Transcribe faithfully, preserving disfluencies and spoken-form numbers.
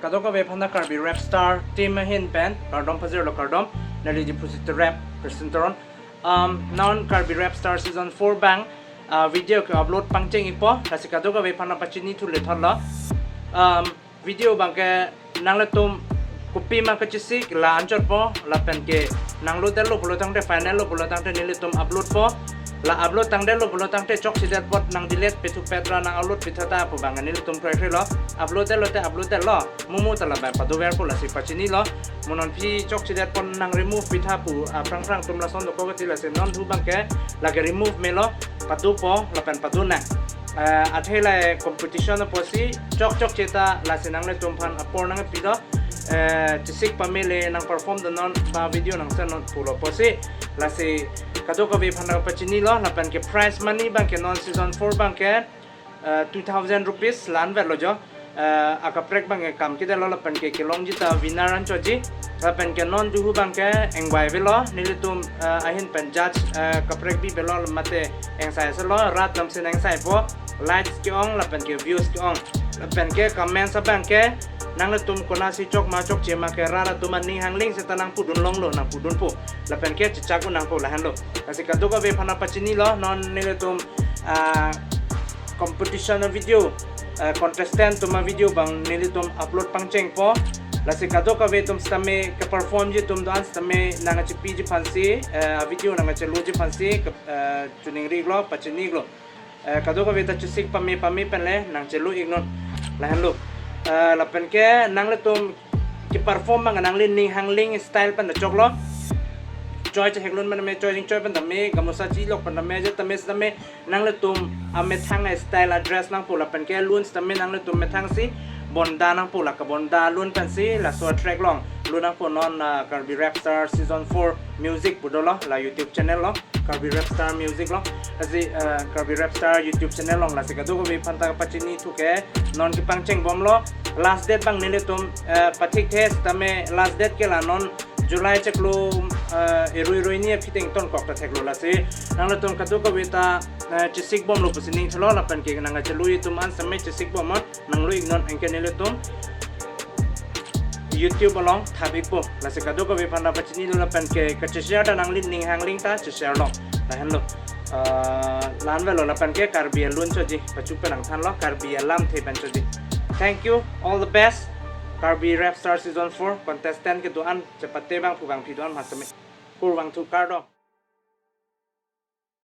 Kadokave aphan ta Karbi Rap Star team ahin pen kardom pajirlo, kardom. Neli Diphu City Rap presenter on. Um, non Karbi Rap Star season four abang, uh, video ke-upload pangcheng-ikpo, lasi kadokave aphan ta pachini thu le thotlo. Um, video abangke nanglitum kopima kachesik la anchotpo, lapen ke nang load detlo pulo tangte, final lo pulo tangte nelitum upload po. La upload tangdetlo pulo tangte chokchedet apot nang delete pithu petra nang upload pitha ta pu abang nelitum kroikre lo. Upload detlo te upload detlo. Mumu ta labang padoverpo, lasi pachinilo. Mo non aphi chokchedet apot nang remove pitha pu aphrang phrang atum lason dokok ti, lasi non thu abangke lake remove melo, padopo lapen padonang. Eh, athe la competition apotsi chok chokche ta, lasi nanglitum aphan apor nangpi do. Eh, chesik pame le nang perform do non, ba video nang send non pulo apotsi. Lasi kadokave aphan ta pachinilo, lapen ke prize money abangke non season four abangke, eh, two thousand rupees la-an vetlo jo. Eh, akaprek abangke kam kedetlo lapen ke kelongji ta winner anchotji. Lapen ke non thu abangke engvai avelo, nelitum, eh, ahin pen judge, eh, kaprek bi avelo mate engsai selo, rat damsi engsaipo, likes ke-ong lapen ke views ke-ong. Lapen ke comments abangke nanglitum konatsi chok ma chokche ma ke rat atum aning hangling seta nang pudun longlo, nang pudunpo. Lapen ke chechak un nangpo, lahenlo. Lasi kadokave aphan ta pachinilo, non nelitum, ah, competition a-video, eh, contestant atum a-video abang nelitum upload pangchengpo. Lasi kadokave atum sitame ke-performji atum do-an sitame nang kachepiji aphansi, eh, a-video nang kacheluji aphansi ke, eh, choningri-iklo, pachini-iklo. Eh, kadokave ta chesik pame pame pen le nang chelu-iknon, lahenlo. Eh, lapen ke nanglitum ke-perform abang nangli ning hangling style pen ta choklo. Choi cheheklun pen tame, choi jingchoi pen tame, gamosa chilok pen tame, je tame sitame nanglitum amethang a-style a-dress nangpo, lapen ke lun sitame nanglitum methangsi bonda nangpo, la kabonda lun pensi laso a-track along lun nangpo. Non, ah, Karbi Rap Star season four music pu dolo, la YouTube channel lo, Karbi Rap Star music lo. Lasi, ah, Karbi Rap Star YouTube channel along, lasi kadokave aphan ta pachini thu ke non kepangcheng bomlo. Last date abang nelitum, eh, pathikthe sitame last date ke la non July chiklo, eh, irui irui ni aphi tengton kok ta theklo, lasi nanglitum kadokave ta, eh, chesik bomlo pusi ning thulo, lapen ke nang kacheluji atum an sitame chesik bomnon, nang lu-iknon, anke nelitum YouTube along thap-ikpo. Lasi kadokave aphan ta pachinilo, lapen ke kacheshare ta nangli ning hangling ta chesharelo, lahenlo. Eh, la-an avelo, lapen ke Karbi alun chotji, pachu pen nangthanlo, Karbi alamthe pen chotji. Thank you, all the best. Karbi Rap Star season four contestant kedo-an chepate abang, phu abang, phi do-an ma sitame. Kurvangthu, kardom.